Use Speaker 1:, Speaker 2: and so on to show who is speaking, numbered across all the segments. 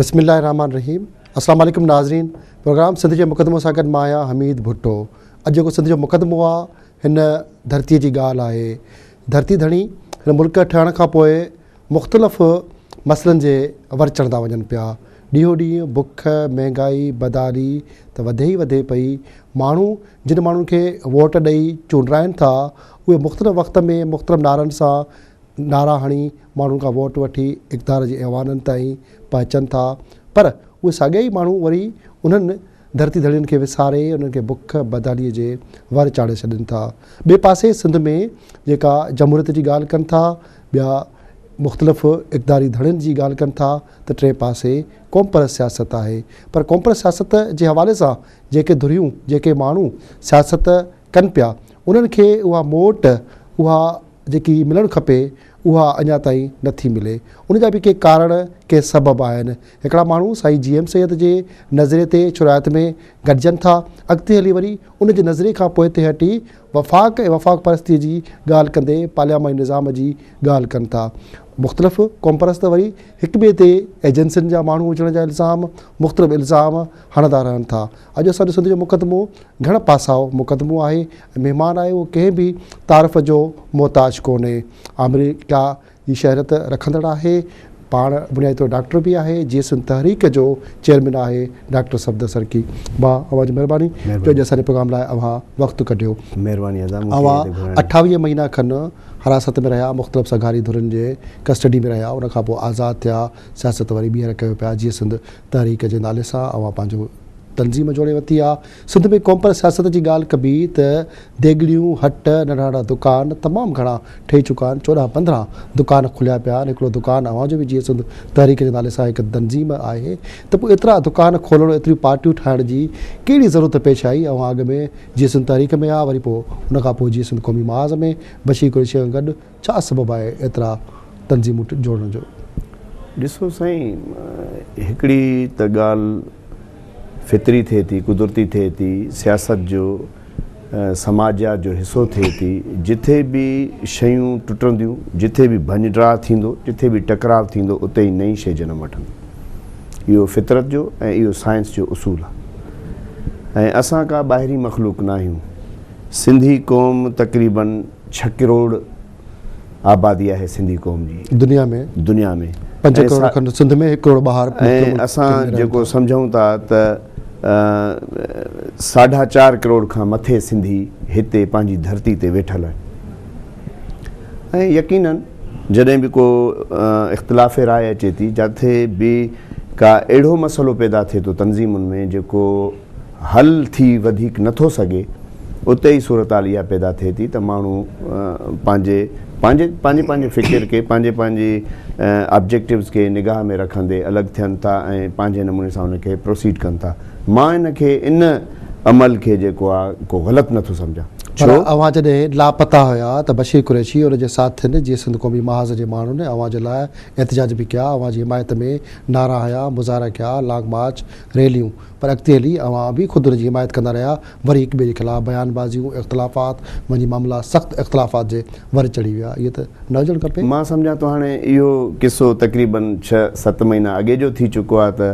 Speaker 1: بسم الله الرحمٰن الرحيم السلام عليڪم ناظرين پروگرام سنڌ جي مقدمو سان گڏ مان آهيان حميد ڀٽو اڄ جيڪو سنڌ جو مقدمو آ هن ڌرتي جي ڳالهه آهي ڌرتي ڌڻي هن ملڪ ٺهڻ کان پوء مختلف مسئلن جي ور چڙهندا وڃن پيا. ڏينهون ڏينهن بک، مهنگائي، بدحالي ته وڌي ئي وڌي پئي. ماڻهو جن ماڻهن کي ووٽ ڏئي چونڊرائين ٿا اهي مختلف وقت ۾ مختلف نعرن سان نعرا هڻي ماڻهن کان ووٽ وٺي اقتدار جي ايوانن تائين پهچن ٿا پر اهي ساڳيا ئي ماڻهو وري انهن ڌرتي ڌڻين کي وساري انهن کي بک بدحالي جي ور چاڙهي ڇڏين ٿا. ٻئي پاسي سنڌ ۾ جيڪا جمهوريت جي ڳالهه ڪن ٿا ٻيا مختلف اقتداري ڌڙين جي ڳالهه ڪن ٿا ته ٽئين پاسي قومپرست سياست آهي پر قومپرست سياست جي حوالي سان جيڪي ڌريون جيڪي ماڻهو سياست ڪن پيا انهن کي اها موٽ اها جيڪي ملڻ کپي اها اڃا تائين نه ٿي ملي. ان جا به ڪي ڪارڻ، ڪي سبب آهن. هڪڙا ماڻهو سائين جي ايم سيد جي نظريي تي شرائط ۾ گڏجن ٿا، اڳتي هلي وري ان جي نظريي کان پوئتي هٽي وفاق ۽ وفاق پرستيء جي ڳالهه ڪندي پارلياماني نظام جي ڳالهه ڪن ٿا. مختلف قومپرست وري هڪ ٻئي تي ايجنسين جا ماڻهو هجڻ جا الزام، مختلف الزام هڻندا رهن ٿا. اڄ اسان جو سنڌ جو مقدمو گهڻ پاسائو مقدمو آهي ۽ مهمان آهي اهو ڪنهن به تعارف جو محتاج ڪونهي. آمريڪا جي شهريت رکندڙ آهي. پاڻ بنيادي طور ڊاڪٽر به آهي. جيئي سنڌ تحريڪ جو چيئرمين آهي ڊاڪٽر صفدر سرڪي. ڀاء اوهان جي مهرباني جو اڄ اسان جي پروگرام لاء اوهان وقت ڪڍيو.
Speaker 2: مهرباني ادا مون کي
Speaker 1: اوهان
Speaker 2: هتي گهرائڻ جي.
Speaker 1: 28 مهينا کن حراست ۾ رهيا مختلف سگهاري ڌرين جي ڪسٽڊي ۾ رهيا ان کان پوء آزاد ٿيا سياست وري ٻيهر ڪيو پيا جيئي سنڌ تحريڪ جي نالي سان اوهان پنهنجو تنظيم جوڙي ورتي آ. سنڌ ۾ قومپرست سياست جي ڳالهه ڪبي ته ديڳڙيون، هٽ، ننڍا ننڍا دڪان تمام گهڻا ٺهي چڪا آهن، 14 15 دڪان کليا پيا آهن، هڪڙو دڪان اوهان جو به جيئي سنڌ تحريڪ جي نالي سان هڪ تنظيم آهي ته پوء ايترا دڪان کولڻ ايتريون پارٽيون ٺاهڻ جي ڪهڙي ضرورت پيش آئي، اوهان اڳ ۾ جيئي سنڌ تحريڪ ۾ آ وري پوء ان کان پوء جيئي سنڌ قومي محاذ ۾ بشير قريشي کان گڏ ڇا سبب آهي ايترا تنظيمون جوڙڻ جو؟
Speaker 2: ڏسو سائين هڪڙي ته ڳالهه فطري ٿئي ٿي، قدرتي ٿئي ٿي، سياست جو سماجيات جو حصو ٿئي ٿي، جٿي به شيون ٽٽنديون، جٿي به ڀڃ ڊاهه ٿيندو، جٿي به ٽڪراء ٿيندو اتي ئي نئين شيء جنم وٺندي. اهو فطرت جو ۽ اهو سائنس جو اصول آهي ۽ اسان ڪا ٻاهرين مخلوق ناهيون. سنڌي قوم تقريبن ڇهه ڪروڙ آبادي آهي سنڌي قوم جي
Speaker 1: دنيا ۾
Speaker 2: دنيا ۾
Speaker 1: 5 ڪروڙ کن سنڌ ۾ 1 ڪروڙ ٻاهر
Speaker 2: ۽ اسان جيڪو سمجهون ٿا ته ساڍا چار ڪروڙ کان مٿي سنڌي هتي پنهنجي ڌرتي تي ويٺل آهن ۽ يقينن جڏهن به ڪو اختلاف راء اچي ٿي جاٿي به ڪا اهڙو مسئلو پيدا ٿئي ٿو تنظيمن ۾ جيڪو حل ٿي وڌيڪ نه ٿو سگهي اتي ئي صورتحال اها پيدا ٿئي ٿي ته ماڻهو پنهنجي پنهنجي پنهنجي پنهنجي فڪر کي پنهنجي پنهنجي آبجيڪٽوز کي نگاهه ۾ رکندي الڳ ٿين ٿا ۽ پنهنجي نموني سان ان کي پروسيڊ ڪن ٿا مان ان کي ان عمل کي جيڪو آهي ڪو غلط نه ٿو سمجهان
Speaker 1: پر
Speaker 2: ڇو؟
Speaker 1: اوهان جڏهن لاپتا هيا ته بشير قريشي ان جي ساٿين جي سنڌ قومي محاذ جي ماڻهن اوهان جي لاء احتجاج به ڪيا اوهان جي حمايت ۾ نعرا هنيا مظاهرا ڪيا لانگ مارچ ريليون پر اڳتي هلي اوهان به خود ان جي حمايت ڪندا رهيا، وري هڪ ٻئي جي خلاف بيان بازيون، اختلافات، وڃي معاملا سخت اختلافات جي ور چڙهي ويا، ائين ته نه هجڻ کپي.
Speaker 2: مان سمجهان ٿو هاڻي اهو قصو تقريباً ڇهه ست مهينا اڳي جو ٿي چڪو آهي ته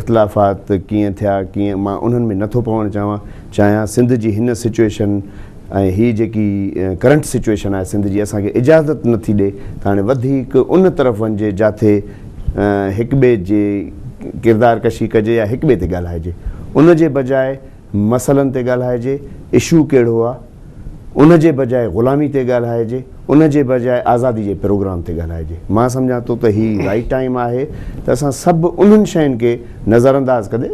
Speaker 2: اختلافات ڪيئن ٿيا ڪيئن مان انهن ۾ نه ٿو پوڻ چاهيان چاهيان سنڌ جي هن سچوئيشن ۽ هي جيڪي ڪرنٽ سچوئيشن آهي سنڌ جي اسان کي اجازت نه ٿي ڏي ته هاڻي وڌيڪ ان طرف وڃجي جاٿي هڪ ٻئي جي ڪردار ڪشي ڪجي يا هڪ ٻئي تي ڳالهائجي ان جي بجاء مسئلن تي ڳالهائجي اشو ڪهڙو آ ان جي بجاء غلامي تي ڳالهائجي ان جي بجاء آزادي جي پروگرام تي ڳالهائجي مان سمجهان ٿو ته هي رائيٽ ٽائيم آهي ته اسان سڀ انهن شين کي نظر انداز ڪندي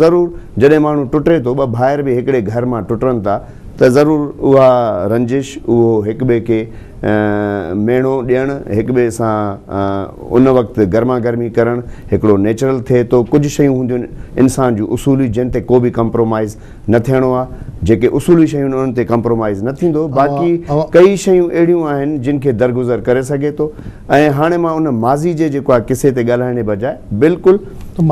Speaker 2: ضرور جڏهن ماڻهو ٽٽي ٿو ٻه ڀائر به هڪڙي گهر مان ٽٽن ٿا ته ضرور اها رنجش اهو هڪ ٻئي کي ميڻو ڏيڻ، هڪ ٻئي سان ان وقت گرما گرمي ڪرڻ هڪڙو نيچرل ٿئي ٿو. ڪجهه شيون هونديون آهن انسان جون اصولي جن تي ڪو به ڪمپرومائيز نه ٿيڻو آهي. جيڪي اصولي شيون آهن انهن تي ڪمپرومائيز نه ٿيندو. باقي ڪئي شيون اهڙيون آهن جن کي درگذر ڪري سگهي ٿو ۽ هاڻي مان ان ماضي جي جيڪو آهي قصي تي ڳالهائڻ جي بجاء بلڪل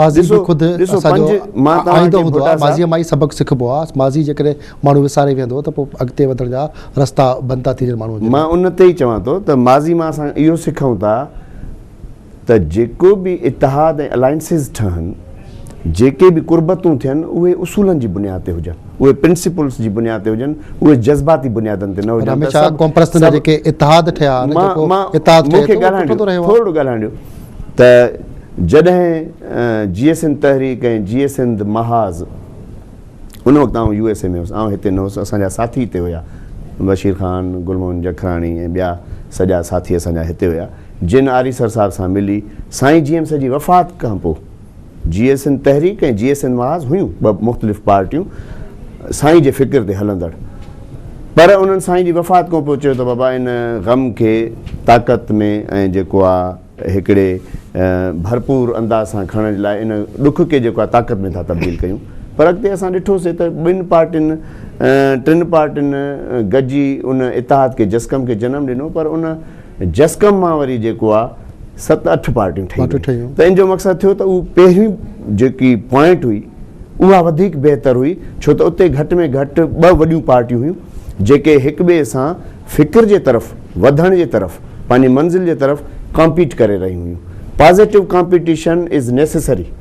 Speaker 1: ماضي
Speaker 2: ڏسو
Speaker 1: به خود
Speaker 2: ڏسو
Speaker 1: اسان جو
Speaker 2: پنج مان توهان
Speaker 1: آئيندو
Speaker 2: کي
Speaker 1: هوندو
Speaker 2: ڀٽا
Speaker 1: آهي.
Speaker 2: صاحب
Speaker 1: ماضيء مان ئي سبق سکبو آهي. ماضي جيڪڏهن ماڻهو وساري ويهندو ته پوء اڳتي وڌڻ جا رستا بند ٿا ٿي وڃن ماڻهوء جي لاء.
Speaker 2: مان ان تي ئي چوان ٿو ته ماضي مان اسان اهو سکون ٿا ته جيڪو به اتحاد ۽ الائنسز ٺهن، جيڪي به قربتون ٿين اهي اصولن جي بنياد تي هجن، اهي پرنسپلز جي بنياد تي هجن، اهي جذباتي بنيادن تي نه
Speaker 1: پر
Speaker 2: هجن ته
Speaker 1: هميشه
Speaker 2: سڀ
Speaker 1: قومپرستن جا
Speaker 2: سڀ
Speaker 1: جيڪي اتحاد ٺهيا آهن،
Speaker 2: مان
Speaker 1: جيڪو
Speaker 2: مان
Speaker 1: اتحاد
Speaker 2: مون
Speaker 1: ٺهي
Speaker 2: کي
Speaker 1: ٿو اهو
Speaker 2: ڳالهائڻ
Speaker 1: ٽٽندو
Speaker 2: ڏيو
Speaker 1: رهيو آهي.
Speaker 2: ٿورڙو ڳالهائڻ ڏيو ته جڏهن جيئي سنڌ تحريڪ ۽ جيئي سنڌ محاذ ان وقت آئون يو ايس اي ۾ هوس، آئون هتي نه هوس، اسان جا ساٿي هتي هيا، بشير خان، گل محمد جکراڻي ۽ ٻيا سڄا ساٿي اسان جا هتي هيا، جن آريسر صاحب سان ملي سائين جي ايم سيد جي وفات کان پوء جي ايس سنڌ تحريڪ ۽ جي ايس سنڌ محاذ هيون ٻه مختلف پارٽيون سائين جي فڪر تي هلندڙ پر انهن سائين جي وفات کان پوء چيو ته بابا ان غم کي طاقت ۾ ۽ جيڪو آ هڪڙي ڀرپور انداز سان کڻڻ جي لاء ان ڏک کي جيڪو آ طاقت ۾ ٿا تبديل ڪيون پر اڳتي اسان ڏٺوسي ته ٻن پارٽين ٽن پارٽين گڏجي ان اتحاد کي جسقم کي جنم ڏنو پر ان جسقم مان وري جيڪو آ ست اٺ پارٽيون ٺهي ويون ته ان جو مقصد ٿيو ته اهو پهريون جيڪي پوائنٽ هئي اها وڌيڪ بهتر هئي ڇو ته اتي گهٽ ۾ گهٽ ٻه وڏيون پارٽيون هيون جيڪي هڪ ٻئي سان فڪر جي طرف وڌڻ جي طرف پنهنجي منزل جي طرف ڪامپيٽ ڪري رهيون هيون پازيٽو ڪامپيٽيشن از نيسيسري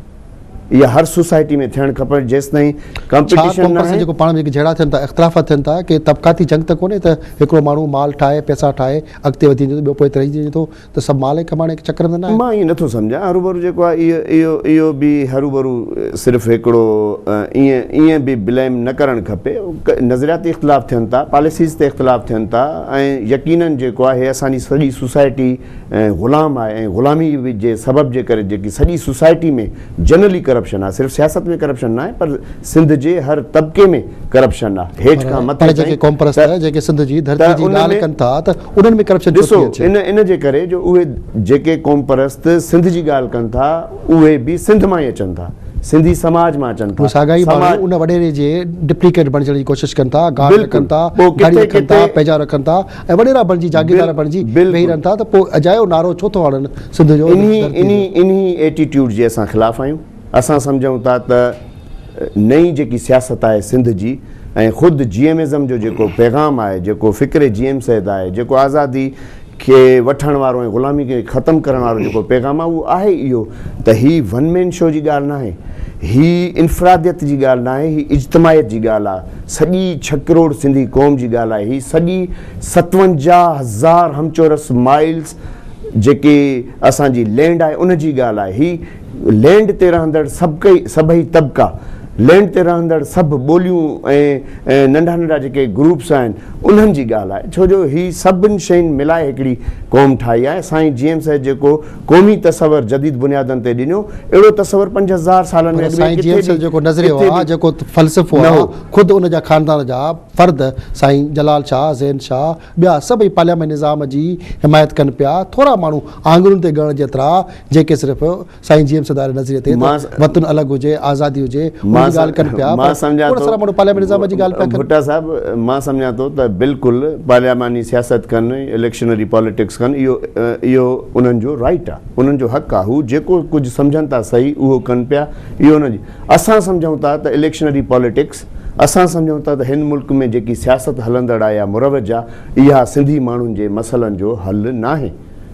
Speaker 2: اها هر سوسائٽي ۾ ٿيڻ کپي جيستائين
Speaker 1: ڇا
Speaker 2: ڪامپيٽيشن
Speaker 1: قومپرستن
Speaker 2: ناهي.
Speaker 1: جيڪو پاڻ ۾ جيڪي جهيڙا ٿين ٿا اختلافات ٿين ٿا ڪي طبقاتي جنگ ته ڪونهي ته هڪڙو ماڻهو مال ٺاهي پئسا ٺاهي اڳتي وڌي وڃي ٿو ٻيو پوئتي رهجي وڃي ٿو ته سڀ مال ڪمائڻ جي چڪر ۾ ته ناهن.
Speaker 2: مان ائين نٿو سمجهان هروڀرو جيڪو آهي اهو اهو اهو به هروڀرو صرف هڪڙو ائين ائين به بليم نه ڪرڻ کپي نظرياتي اختلاف ٿين ٿا پاليسيز تي اختلاف ٿين ٿا ۽ يقينن جيڪو آهي اسان جي سڄي سوسائٽي غلام آهي ۽ غلامي جي سبب جي ڪري جيڪي سڄي سوسائٽي ۾ جنرلي ڪرپشن آهي صرف سياست ۾ ڪرپشن ناهي پر سنڌ جي هر طبقي ۾ ڪرپشن آهي هيٺ کان
Speaker 1: پر
Speaker 2: مٿي
Speaker 1: جيڪي
Speaker 2: تائين
Speaker 1: قومپرست
Speaker 2: ته
Speaker 1: جيڪي سنڌ جي
Speaker 2: ته
Speaker 1: ڌرتي جي
Speaker 2: ان
Speaker 1: ڳالهه
Speaker 2: ۾
Speaker 1: ڪن ٿا ته انهن ۾ ڪرپشن ڇو
Speaker 2: ڏسو
Speaker 1: ٿي اچي؟
Speaker 2: ان ان جي ڪري جو اهي جيڪي قومپرست سنڌ جي ڳالهه ڪن ٿا اهي به سنڌ مان ئي اچن ٿا سنڌي سماج مان اچن ٿا
Speaker 1: اهي ساڳيا ئي
Speaker 2: سماج
Speaker 1: ماڻهو ان وڏيري جي ڊپليڪيٽ بڻجڻ جي ڪوشش ڪن ٿا گارڊ
Speaker 2: بلڪل
Speaker 1: رکن ٿا
Speaker 2: پوء
Speaker 1: گاڏي
Speaker 2: ڪٿي
Speaker 1: رکن ٿا
Speaker 2: ڪٿي
Speaker 1: پيجا رکن ٿا ۽ وڏيرا بڻجي جاگيردار بڻجي ويهي رهن ٿا ته پوء اجايو نعرو ڇو ٿو هڻن سنڌ جو
Speaker 2: انهي انهي انهي ايٽيٽيوڊ جي اسان خلاف آهيون اسان سمجهون ٿا ته نئين جيڪي سياست آهي سنڌ جي ۽ خود جي ايم ازم جو جيڪو پيغام آهي جيڪو فڪر جي ايم سيد آهي جيڪو آزادي کي وٺڻ وارو ۽ غلامي کي ختم ڪرڻ وارو جيڪو پيغام آهي اهو آهي اهو ته هي ون مين شو جي ڳالهه ناهي هي انفراديت جي ڳالهه ناهي هي اجتماعيت جي ڳالهه آهي سڄي ڇهه ڪروڙ سنڌي قوم جي ڳالهه آهي هي سڄي 57000 همچورس مائلز جيڪي اسان جي لينڊ آهي ان جي ڳالهه آهي هي لينڊ تي رهندڙ سڀڪئي سڀئي طبقا لينڊ تي رهندڙ سڀ ٻوليون ۽ ننڍا ننڍا جيڪي گروپس آهن انهن جي ڳالهه آهي ڇو جو هي سڀن شين ملائي هڪڙي قوم ٺاهي آهي سائين جي ايم سيد جيڪو قومي تصور جديد بنيادن تي ڏنو اهڙو تصور 5000 سالن ۾
Speaker 1: پر
Speaker 2: اڳ ۾
Speaker 1: سائين جي
Speaker 2: ڪٿي
Speaker 1: ايم سيد
Speaker 2: به
Speaker 1: جيڪو نظريو
Speaker 2: ڪٿي
Speaker 1: آ
Speaker 2: به
Speaker 1: جيڪو فلسفو
Speaker 2: نه
Speaker 1: آ
Speaker 2: هو.
Speaker 1: خود ان جا خاندان جا فرد سائين جلال شاهه زين شاهه ٻيا سڀئي پارلياماني نظام جي حمايت ڪن پيا ٿورا ماڻهو آڱرين تي ڳڻڻ جيترا جيڪي صرف سائين جي ايم سيد واري نظريي تي ته وطن الڳ هجي آزادي هجي ان جي ڳالهه ڪن پيا
Speaker 2: مان
Speaker 1: پر
Speaker 2: سمجهان
Speaker 1: کوڙ
Speaker 2: ٿو
Speaker 1: سارا ماڻهو پارلياماني نظام جي ڳالهه پيا ڪن.
Speaker 2: ڀٽا صاحب مان سمجهان ٿو ته بلڪل پارلياماني سياست ڪن اليڪشنري پاليٽڪس ڪن اهو اهو انهن جو رائيٽ آ انهن جو حق آ هو جيڪو ڪجهه سمجهن ٿا صحيح اهو ڪن پيا اهو انهن جي اسان سمجهون ٿا ته اليڪشنري پاليٽڪس اسان سمجهون ٿا ته هن ملڪ ۾ جيڪي سياست هلندڙ آ يا مروج آ اها سنڌي ماڻهن جي مسئلن جو حل ناهي.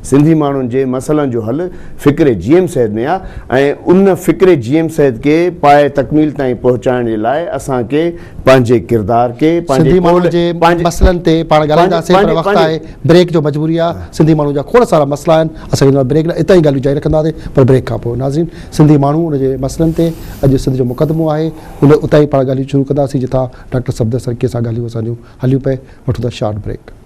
Speaker 2: سنڌي ماڻهن جي مسئلن جو حل فڪر جي ايم سيد ۾ آ ۽ ان فڪر جي ايم سيد کي پايه تڪميل تائين پهچائڻ جي لاء اسان کي پنهنجي ڪردار کي پنهنجي
Speaker 1: سنڌي ماڻهن
Speaker 2: قول
Speaker 1: جي
Speaker 2: پنهنجي
Speaker 1: مسئلن تي پاڻ ڳالهائينداسين پر
Speaker 2: پنهنجي
Speaker 1: وقت
Speaker 2: پنهنجي
Speaker 1: آهي بريڪ جو مجبوري آ سنڌي ماڻهن جا کوڙ سارا مسئلا آهن اسان کي بريڪ اتان ئي ڳالهيون جاري رکنداسين پر بريڪ کان پوء ناظرين سنڌي ماڻهو ان جي مسئلن تي اڄ سنڌ جو مقدمو آهي ان اتان ئي پاڻ ڳالهيون شروع ڪنداسين جتان ڊاڪٽر صفدر سرڪي سان ڳالهيون اسان جون هليون پئي وٺون ٿا شارٽ بريڪ.